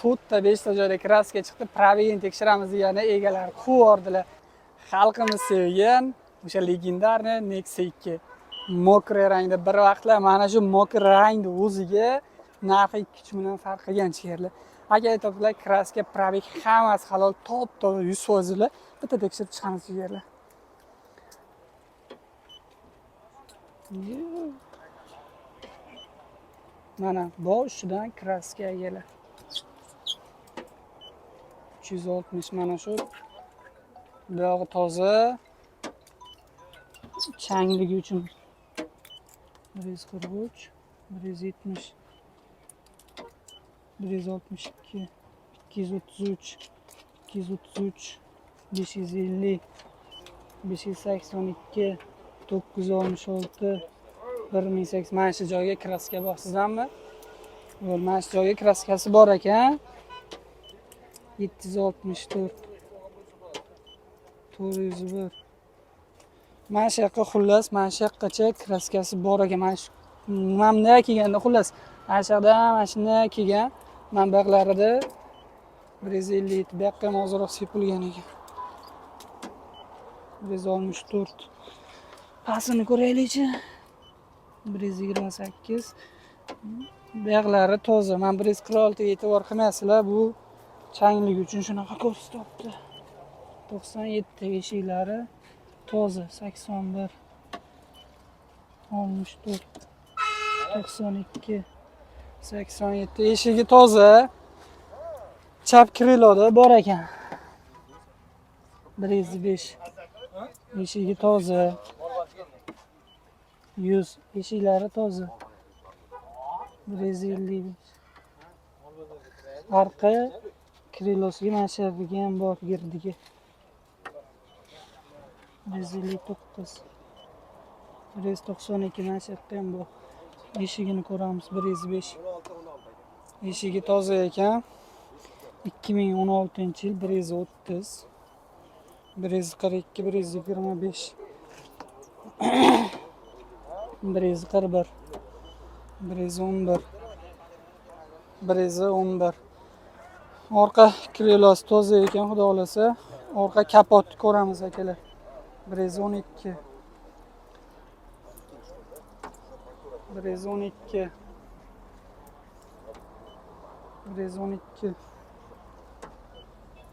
4 ta 5 ta joyda краска chiqdi. Пробег ini tekshiramiz degani egalari quvvordilar. Xalqimiz sevgan o'sha легендарный Nexia 2. Мокрый rangda bir vaqtlar mana shu мокрый rangni o'ziga narxi 2-3 million farq qilgan chiqarlar. Aka aytyaptilar, краска, пробег hammasi halol, top toza 100%. Bitta tekshirib chiqamiz jigarlar. Mana boshidan краска akalar. 360 mana shu. Buyog'i toza. Changligi uchun 143, 170, 162, 233, 233, 550, 582, 966, 1080. Mana shu joyga краска bor, sizdanmi? Yo'q, mana shu joyga краска si bor ekan. 764, 401. Mana shu yoqqa, xullas, mana shu yoqqacha краска si bor ekan. Mana shu mana bunday kelganda, xullas, mana shu yoqdan mana shunday kelgan. Mana bu yoqlarida 157, bu yoqqa ham ozroq sepilgan ekan. 164. Pastini ko'raylikchi. 128. Bu yoqlari toza. Mana 146 ga e'tibor qilmaysizlar, bu changligi uchun shunaqa ko'rsatyapti. 97, eshiklari toza. 81, 64, 92, 87, eshigi toza. Chap крыло da bor ekan. 105, eshigi toza. 100, eshiklari toza. 155. Arqa крыло siga mana shu yerga ham bor, girdiga. 159, 192, mana shu yerda ham bor. Eshigini ko'ramiz. 105, eshigi toza ekan. 2016 yil. 130, 142, 125, 141, 111, 111. Orqa крыло si toza ekan, xudo xohlasa. Orqa kapotni ko'ramiz, akalar. 112, 112, 112,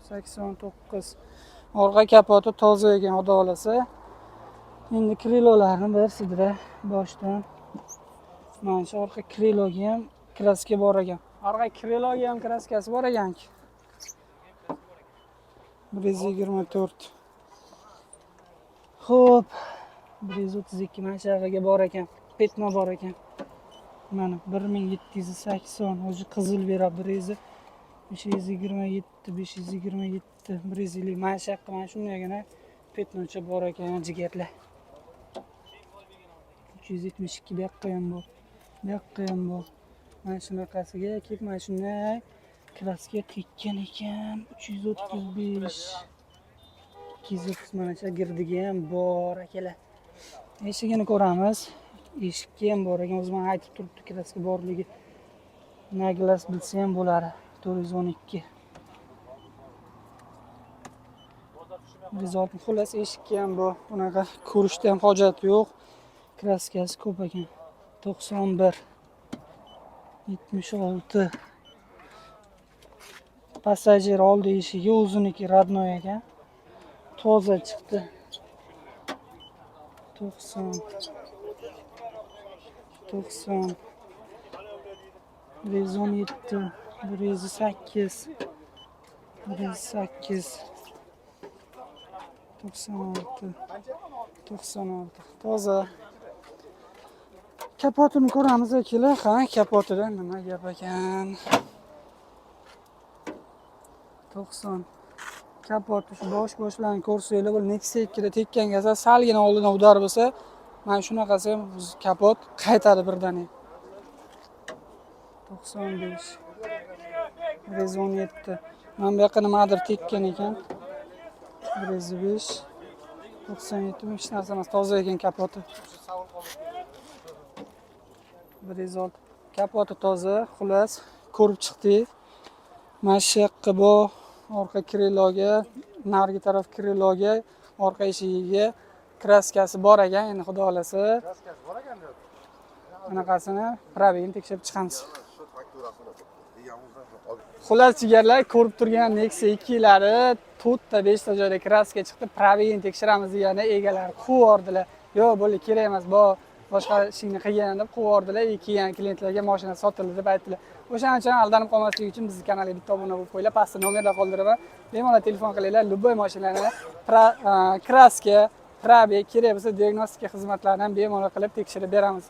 89. Orqa kapoti toza ekan, xudo xohlasa. Endi крыло larni bir sidra boshdan. Mana shu orqa крыло ga ham краска bor ekan. Orqa крыло ga ham краска si bor ekanki. 124. Xo'p, 132, mana shu yog'iga bor ekan. Пятно bor ekan. Mana 1780, o'zi qizil beradi. 100, 527, 527, 150. Mana shu yoqqa mana shundaygina пятно cha bor ekan, jigarlar. 372, bu yoqqa ham bor. Bu yoqqa ham bor. Mana shunaqasiga kelib mana shunday краска tekkan ekan. 335, 230, mana shu girdiga ham bor, akalar. Eshigini ko'ramiz. Eshikka ham bor ekan. O'zi mana aytib turibdi краска borligi. На глаз bilsa ham bo'ladi. 412. 160, xullas, eshikka ham bor. Bunaqa ko'rishda ham hojat yo'q. Краска si ko'p ekan. 91, 76. Пассажир oldi eshigi o'ziniki, родной ekan. Toza chiqdi. 90, 90, 117, 108, 108, 96, 96, toza. Kapotini ko'ramiz, akalar. Ha, kapotida nima gap ekan? 90. Kapoti shu bosh boshlarni ko'rsanglar, bu Nexia 2da tekkan kasal salgina oldidan удар bo'lsa, mana shunaqasi ham kapot qaytadi birdaniga. 95, 117. Mana bu yoqqa nimadir tekkan ekan. 105, 97, hech narsa emas, toza ekan kapoti. 106, kapoti toza, xullas, ko'rib chiqdik. Mana shu yoqqa, bu orqa крыло ga, narigi taraf крыло ga, orqa eshigiga краска si bor ekan. Endi xudo xohlasa, anaqasini, пробег ini tekshirib chiqamiz. Xullas, jigarlar, ko'rib turgan Nexia 2lari to'rtta, beshta joyda краска chiqdi. Пробег ini tekshiramiz deganda egalari quvib yubordilar. Yo'q, bo'ldi, kerak emas, bu boshqa ishingni qilgin, deb quvib yubordilar и keyin klientlarga moshina sotildi, deb aytdilar. O'shaning uchun aldanib qolmaslik uchun bizni kanalga bitta obuna bo'lib qo'yinglar. Pastda nomerlar qoldiraman, bemalol telefon qilinglar. Любой mashinani краска, пробег, kerak bo'lsa, diagnostika xizmatlarini ham bemalol qilib, tekshirib beramiz.